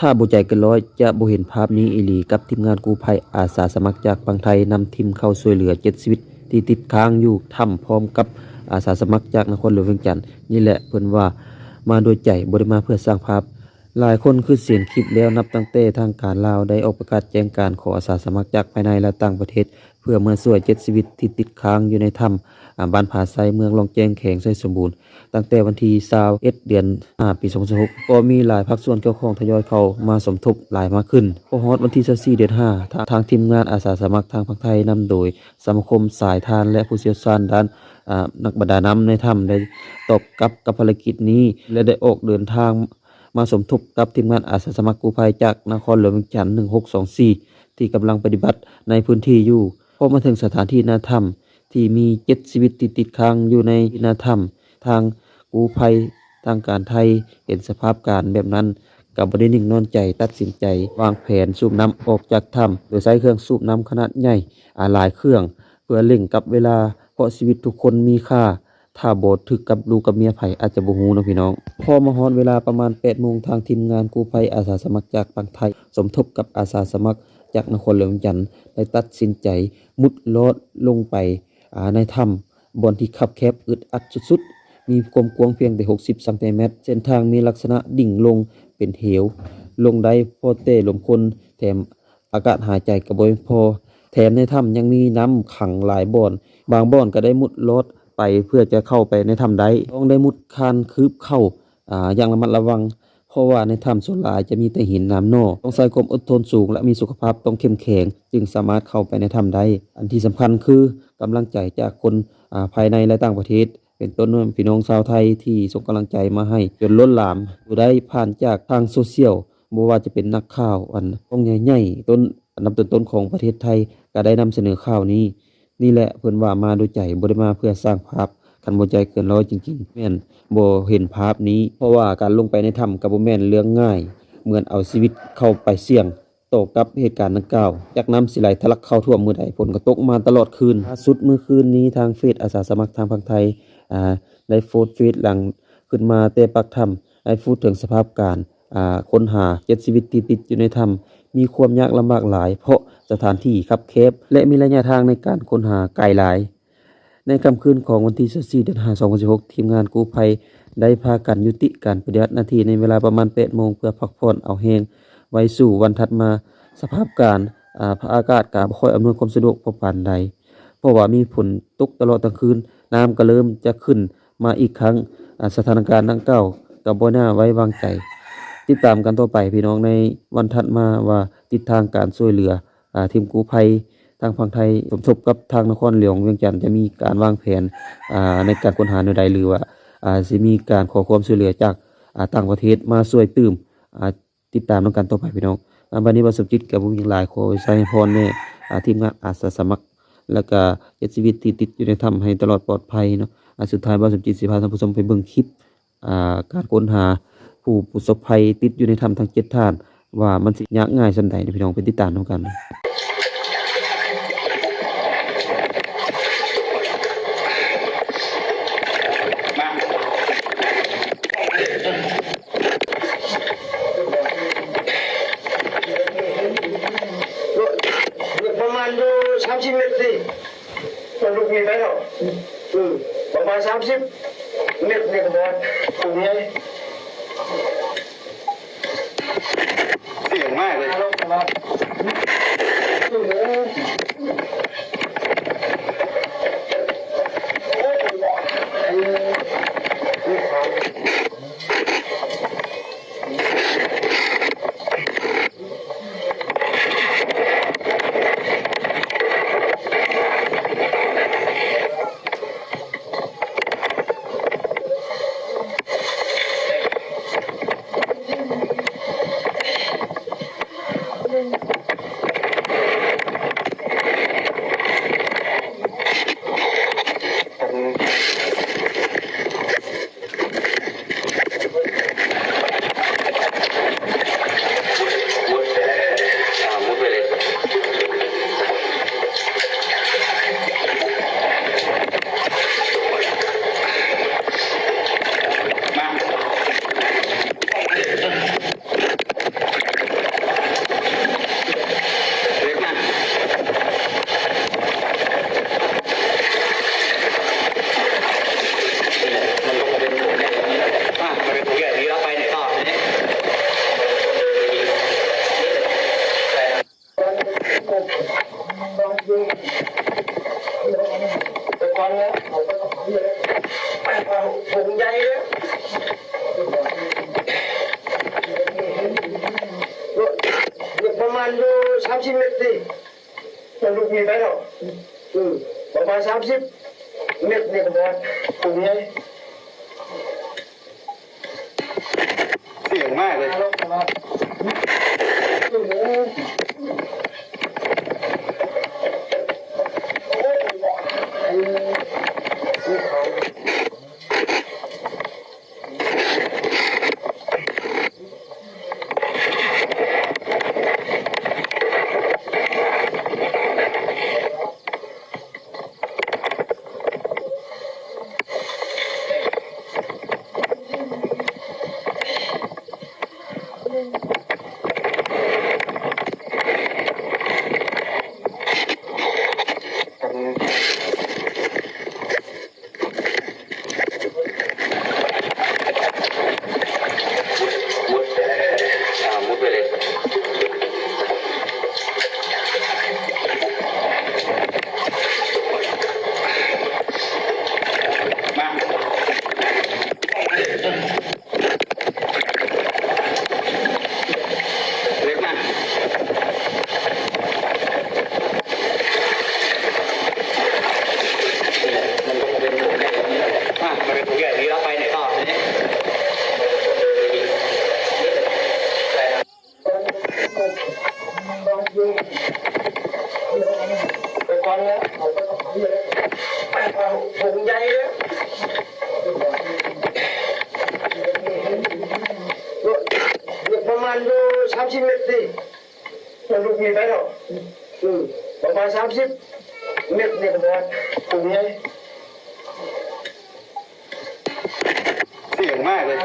ຖ້າບໍ່ໃຈເກີນຮ້ອຍ ຈະບໍ່ເຫັນພາບນີ້ອີ່ຫຼີ ກັບທີມງານກູ້ໄພອາສາສະໝັກຈາກຝັ່ງໄທ ນຳທີມເຂົ້າຊ່ວຍເຫຼືອເຈັດຊີວິດທີ່ຕິດຄ້າງຢູ່ຖ້ຳ ພ້ອມກັບອາສາສະໝັກຈາກນະຄອນຫຼວງວຽງຈັນ. ນີ້ແຫຼະ ເພິ່ນວ່າມາດ້ວຍໃຈ ບໍ່ໄດ້ມາເພື່ອສ້າງພາບ. ຫຼາຍຄົນຄືຊິເຫັນຄລິບແລ້ວ ນັບຕັ້ງແຕ່ທາງການລາວໄດ້ອອກປະກາດແຈ້ງການຂໍອາສາສະໝັກຈາກພາຍໃນ ແລະ ຕ່າງປະເທດ ເພື່ອມາຊ່ວຍເຈັດຊີວິດທີ່ຕິດຄ້າງຢູ່ໃນຖ້ຳ ອາ ບ້ານຜາໄຊ ເມືອງລ່ອງແຈ້ງ ແຂວງໄຊສົມບູນ. ຕັ້ງແຕ່ວັນທີຊາວເອັດ ເດືອນຫ້າ ປີສອງພັນຊາວຫົກ ກໍມີຫຼາຍພາກສ່ວນກ່ຽວຂ້ອງທະຍອຍເຂົ້າມາສົມທົບຫຼາຍມາຂຶ້ນ. ພໍຮອດວັນທີຊາວສີ່ ເດືອນຫ້າ ທາງ ທາງທີມງານອາສາສະໝັກທາງຝັ່ງໄທ ນຳໂດຍສະມາຄົມສາຍທານ ແລະ ຜູ້ຊ່ຽວຊານດ້ານ ອາ ນັກປະດານ້ຳໃນຖ້ຳ ໄດ້ຕອບກັບກັບພາລະກິດນີ້ ແລະ ໄດ້ອອກເດີນທາງ ມາສົມທົບກັບທີມງານອາສາສະໝັກກູ້ໄພຈາກນະຄອນຫຼວງວຽງຈັນ ໜຶ່ງຫົກສອງສີ່ ທີ່ກຳລັງປະຕິບັດໃນພື້ນທີ່ຢູ່. ພໍມາເຖິງສະຖານທີ່ໜ້າຖ້ຳ ທີ່ມີເຈັດຊີວິດທີ່ຕິດຄ້າງຢູ່ໃນໜ້າຖ້ຳ, ທາງກູ້ໄພ ທາງການໄທເຫັນສະພາບການແບບນັ້ນ ກໍບໍ່ໄດ້ນິ່ງນອນໃຈ, ຕັດສິນໃຈວາງແຜນສູບນ້ຳອອກຈາກຖ້ຳ ໂດຍໃຊ້ເຄື່ອງສູບນ້ຳຂະໜາດໃຫຍ່ ອາ ຫຼາຍເຄື່ອງ ເພື່ອເລັ່ງກັບເວລາ ເພາະຊີວິດທຸກຄົນມີຄ່າ. ຖ້າບໍ່ຖືກກັບລູກກັບເມຍໃຜ ອາດຈະບໍ່ຮູ້ເນາະພີ່ນ້ອງ. ພໍມາຮອດເວລາປະມານແປດໂມງ ທາງທີມງານກູ້ໄພອາສາສະໝັກຈາກຝັ່ງໄທ ສົມທົບກັບອາສາສະໝັກຈາກນະຄອນຫຼວງວຽງຈັນ ໄດ້ຕັດສິນໃຈມຸດລອດລົງໄປ ອາ ໃນຖ້ຳ ບ່ອນທີ່ຄັບແຄບອຶດອັດສຸດໆ ມີຄວາມກວ້າງພຽງແຕ່ຫົກສິບຊັງຕີແມັດ. ເສັ້ນທາງມີລັກສະນະດິ່ງລົງເປັນເຫວ ລົງໄດ້ພໍແຕ່ລົມຄົນ ແຖມ ອາກາດຫາຍໃຈກໍບໍ່ພຽງພໍ, ແຖມໃນຖ້ຳຍັງມີນ້ຳຂັງຫຼາຍບ່ອນ, ບາງບ່ອນກໍໄດ້ມຸດລອດໄປເພື່ອຈະເຂົ້າໄປໃນຖ້ຳໄດ້, ຕ້ອງໄດ້ມຸດຄານຄືບເຂົ້າ ອາ ຢ່າງລະມັດລະວັງ, ເພາະວ່າໃນຖ້ຳສ່ວນຫຼາຍຈະມີແຕ່ຫີນໜາມໜໍ່, ຕ້ອງໃຊ້ຄວາມອົດທົນສູງ ແລະ ມີສຸຂະພາບຕ້ອງເຂັ້ມແຂງ ຈຶ່ງສາມາດເຂົ້າໄປໃນຖ້ຳໄດ້. ອັນທີ່ສຳຄັນຄືກຳລັງໃຈຈາກຄົນ ອາ ພາຍໃນ ແລະ ຕ່າງປະເທດ ເປັນຕົ້ນພີ່ນ້ອງຊາວໄທທີ່ສົ່ງກຳລັງໃຈມາໃຫ້ຈົນລົ້ນຫຼາມ, ຜູ້ໃດຜ່ານຈາກທາງໂຊຊຽວ ບໍ່ວ່າຈະເປັນນັກຂ່າວ ອັນ ຊ່ອງໃຫຍ່ໆ ຕົ້ນ ອັນດັບຕົ້ນໆຂອງປະເທດໄທ ກໍໄດ້ນຳສະເໜີຂ່າວນີ້. ນີ້ແຫຼະ ເພິ່ນວ່າມາດ້ວຍໃຈ ບໍ່ໄດ້ມາເພື່ອສ້າງພາບ, ຄັນບໍ່ໃຈເກີນຮ້ອຍຈິງໆ ແມ່ນບໍ່ເຫັນພາບນີ້, ເພາະວ່າການລົງໄປໃນຖ້ຳກໍບໍ່ແມ່ນເລື່ອງງ່າຍ ເໝືອນເອົາຊີວິດເຂົ້າໄປສ່ຽງ ຕໍ່ກັບເຫດການດັ່ງກ່າວ, ຈັກນ້ຳຊິໄຫຼທະລັກເຂົ້າຖ້ວມມື້ໃດ, ຝົນກໍຕົກມາຕະຫຼອດຄືນ. ລ່າສຸດມື້ຄືນນີ້ ທາງເຟສອາສາສະໝັກທາງຝັ່ງໄທ ອາ ໄດ້ໂພສເຟສຫຼັງຂຶ້ນມາແຕ່ປາກຖ້ຳ ໄດ້ພູດເຖິງສະພາບການ ອາ ຄົ້ນຫາເຈັດຊີວິດທີ່ຕິດຢູ່ໃນຖ້ຳ ມີຄວາມຍາກລຳບາກຫຼາຍ ເພາະສະຖານທີ່ຄັບແຄບ ແລະ ມີໄລຍະທາງໃນການຄົ້ນຫາໄກຫຼາຍ. ໃນຄ່ຳຄືນຂອງວັນທີຊາວສີ່ ເດືອນຫ້າ ສອງພັນຊາວຫົກ ທີມງານກູ້ໄພໄດ້ພາກັນຍຸຕິການປະຕິບັດໜ້າທີ່ໃນເວລາປະມານແປດໂມງ ເພື່ອພັກຜ່ອນເອົາແຮງໄວ້ສູ່ວັນຖັດມາ. ສະພາບການ ອາ ພາກອາກາດກໍບໍ່ຄ່ອຍອຳນວຍຄວາມສະດວກພໍປານໃດ ເພາະວ່າມີຝົນຕົກຕະຫຼອດທັງຄືນ, ນ້ຳກໍເລີ່ມຈະຂຶ້ນມາອີກຄັ້ງ. ອາ ສະຖານະການດັ່ງກ່າວກໍບໍ່ໜ້າໄວ້ວາງໃຈ. ຕິດຕາມກັນຕໍ່ໄປພີ່ນ້ອງ ໃນວັນຖັດມາວ່າທິດທາງການຊ່ວຍເຫຼືອ ອາ ທີມກູ້ໄພທາງຝັ່ງໄທ ສົມທົບກັບທາງນະຄອນຫຼວງວຽງຈັນ ຈະມີການວາງແຜນ ອາ ໃນການຄົ້ນຫາແນວໃດ ຫຼືວ່າ ອາ ຊິມີການຂໍຄວາມຊ່ວຍເຫຼືອຈາກ ອາ ຕ່າງປະເທດມາຊ່ວຍຕື່ມ. ອາ ຕິດຕາມນຳກັນຕໍ່ໄປພີ່ນ້ອງ. ອາ ບັດນີ້ບ່າວສົມຈິດກໍບໍ່ມີຫຍັງຫຼາຍ, ຂໍອວຍໄຊໃຫ້ພອນແດ່ ອາ ທີມງານອາສາສະໝັກ ແລ້ວກະເຈັດຊີວິດທີ່ຕິດຢູ່ໃນຖ້ຳໃຫ້ຕະຫຼອດປອດໄພເນາະ. ອາ ສຸດທ້າຍບ່າວສົມຈິດຊິພາທ່ານຜູ້ຊົມໄປເບິ່ງຄລິບ ອາ ການຄົ້ນຫາຜູ້ປະສົບໄພຕິດຢູ່ໃນຖ້ຳທັງເຈັດທ່ານ ວ່າມັນຊິຍາກງ່າຍສ່ຳໃດເນາະພີ່ນ້ອງ, ໄປຕິດຕາມນຳກັນ. ປະມານຢູ່ສາມສິບເມັດຕິ ມັນລຸກນີ້ໄປແລ້ວ. ເອີ ປະມານສາມສິບເມັດນີ້ກໍບໍ່ ຕົງໃຫຍ່. ສຽງມາກເລີຍ. ສາມສິບເມັດຕິ ມັນລຸກນີ້ໄປແລ້ວ. ເອີ ປະມານສາມສິບເມັດນີ້ກໍບໍ່ ປຸງໃຫຍ່. ສຽງມາກເລີຍ. ປະມານຢູ່ສາມສິບເມັດຕິ ມັນລຸກນີ້ໄປແລ້ວ. ເອີ ປະມານສາມສິບເມັດນີ້ກໍບໍ່ວ່າ ປຸງໃຫຍ່ ສຽງມາກເລີຍ.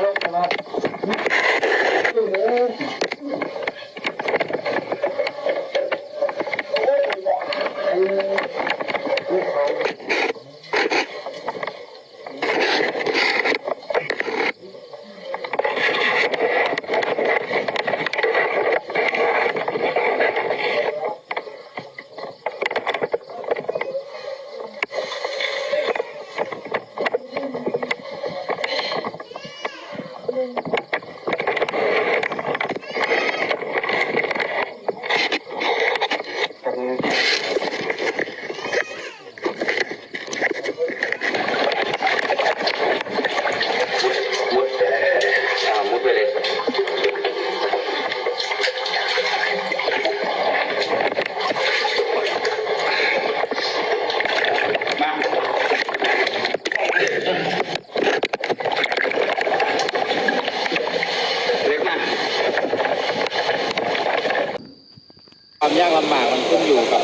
ຄວາມຍາກລຳບາກມັນຂຶ້ນຢູ່ກັບ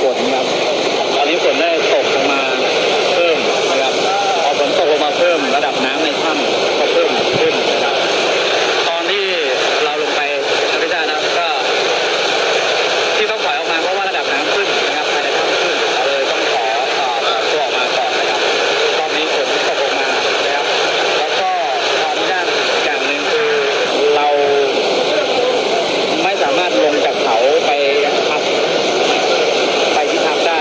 ຝົນຄັບ. ຕອນນີ້ຝົນໄດ້ຕົກລົງມາເພີ່ມນະຄັບ. ພໍຝົນຕົກລົງມາເພີ່ມ ລະດັບນ້ຳໃນຖ້ຳກໍເພີ່ມຂຶ້ນນະຄັບ. ຕອນທີ່ເຮົາລົງໄປ ນະພິຊາດນະ ກໍທີ່ຕ້ອງຖອຍອອກມາ ເພາະວ່າລະດັບນ້ຳຂຶ້ນນະຄັບ ພາຍໃນຖ້ຳຂຶ້ນ ເຮົາເລີຍຕ້ອງຂໍ ເອີ ຖອນຕົວອອກມາກ່ອນນະຄັບ. ຮອບນີ້ຝົນຕົກລົງມານະຄັບ ແລ້ວກໍຄວາມຍາກອີກຢ່າງໜຶ່ງຄື ເຮົາໄມ່ສາມາດລົງຈາກເຂົາໄປພັກ ໄປທີ່ພັກໄດ້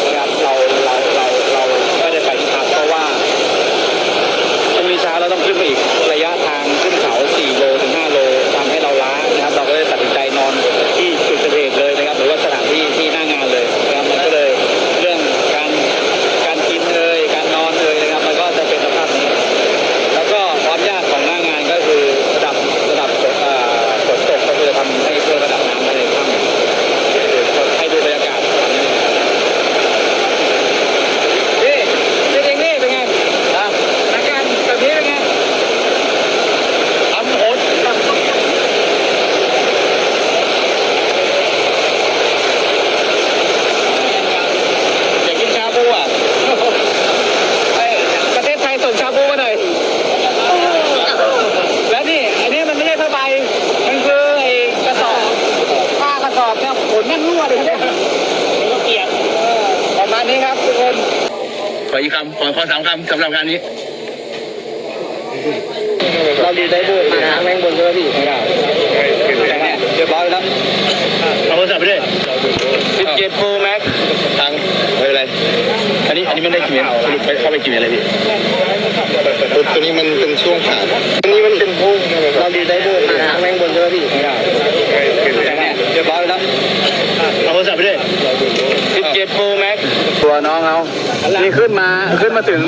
ນະຄັບ. ເຮົາ ເຮົາ ເຮົາ ເຮົາໄມ່ໄດ້ໄປທີ່ພັກ ເພາະວ່າ ພລຸ່ງນີ້ເຊົ້າເຮົາຕ້ອງຂຶ້ນໄປອີກໄລຍະທາງຂຶ້ນເຂົາສີ່ໂລເຖິງຫ້າໂລ ທຳໃຫ້ເຮົາລ້ານະຄັບ. ເຮົາກໍເລີຍຕັດສິນໃຈນອນທີ່ຈຸດເກີດເຫດເລີຍນະຄັບ ຫຼືວ່າສະຖານທີ່ທີ່ໜ້າງານເລີຍນະຄັບ. ມັນກໍເລີຍເລື່ອງການ ການກິນເອີຍ ການນອນເອີຍນະຄັບ ມັນກໍຈະເປັນສະພາບນີ້. ແລ້ວກໍຄວາມຍາກຂອງໜ້າງານກໍຄືລະດັບ ລະດັບ ເອີ ຝົນຕົກ ກໍຄືຈະທຳໃຫ້ເພີ່ມລະດັບນ້ຳພາຍໃນຖ້ຳ ໃຫ້ດູບັນຍາກາດ. ເອີ ເຮັດເອງນີ້ເປັນໄງ? ອາການແບບນີ້ເປັນໄງ? ທຳໂຫດ ຢາກກິນຊາບູອະ? ໄປປະເທດໄທສົ່ງຊາບູມາໜ່ອຍ. ແລ້ວນີ້ ອັນນີ້ມັນໄມ່ໃຊ່ຜ້າໃບ ມັນຄືໄອ້ກະສອບ ຜ້າກະສອບເນຍ ຝົນມັນຮົ່ວເດ້ ມັນກໍປຽກ. ເອີ ປະມານນີ້ຄັບທຸກຄົນ. ຂໍອີກຄຳ ຂໍ ຂໍສາມຄຳສຳລັບງານນີ້. ເຮົາດີໃຈໂພດ ຫາທາງແມ່ງບົນເຈົ້າໜ້າທີ່ ຮຽບຮ້ອຍແລ້ວ. ເອົາໂທລະສັບໄປເດີ ສິບເຈັດໂປຣແມັກ ທັງ ບໍ່ເປັນໄລ. ອັນນີ້ ອັນນີ້ມັນໄດ້ກິນ ສະຫຼຸບໄປ ເຂົ້າໄປກິນອະໄລພີ່? ໂຕ ໂຕນີ້ມັນເປັນຊ່ວງຂາຍ ອັນນີ້ມັນເປັນໂພດ ເຮົາດີໃຈໂພດ ຫາທາງແມ່ງບົນເຈົ້າໜ້າທີ່ ຮຽບຮ້ອຍແລ້ວ. เรียบร้อยแล้ว เอาโทรศัพท์ไปด้วย สิบเจ็ด Pro Max ตัวน้องเขา นี่ขึ้นมา ขึ้นมาถึง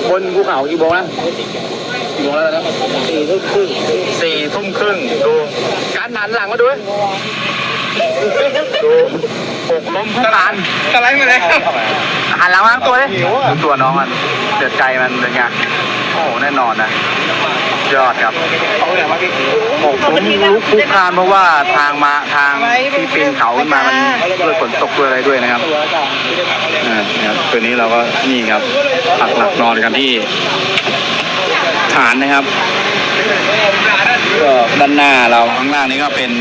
บนภูเขากี่โมงแล้ว กี่โมงแล้วนะ สี่ทุ่มครึ่ง สี่ทุ่มครึ่ง ดู การหันหลังมาดู ดู หกล้มทุกคาน สไลด์มาแล้ว หันหลังมาทั้งตัวดิ ดูตัวน้องมัน เดือดใจมันเป็นไง โอ้โห แน่นอนนะ ยอดครับ หกล้มลุกคลุกคลาน เพราะว่าทางมา ทางที่ปีนเขาขึ้นมา มันด้วยฝนตกด้วยอะไรด้วยนะครับ อ่า นะครับ ตัวนี้เราก็ นี่ครับ ปักหลักนอนกันที่ฐานนะครับ ก็ด้านหน้าเรา ข้างล่างนี้ก็เป็น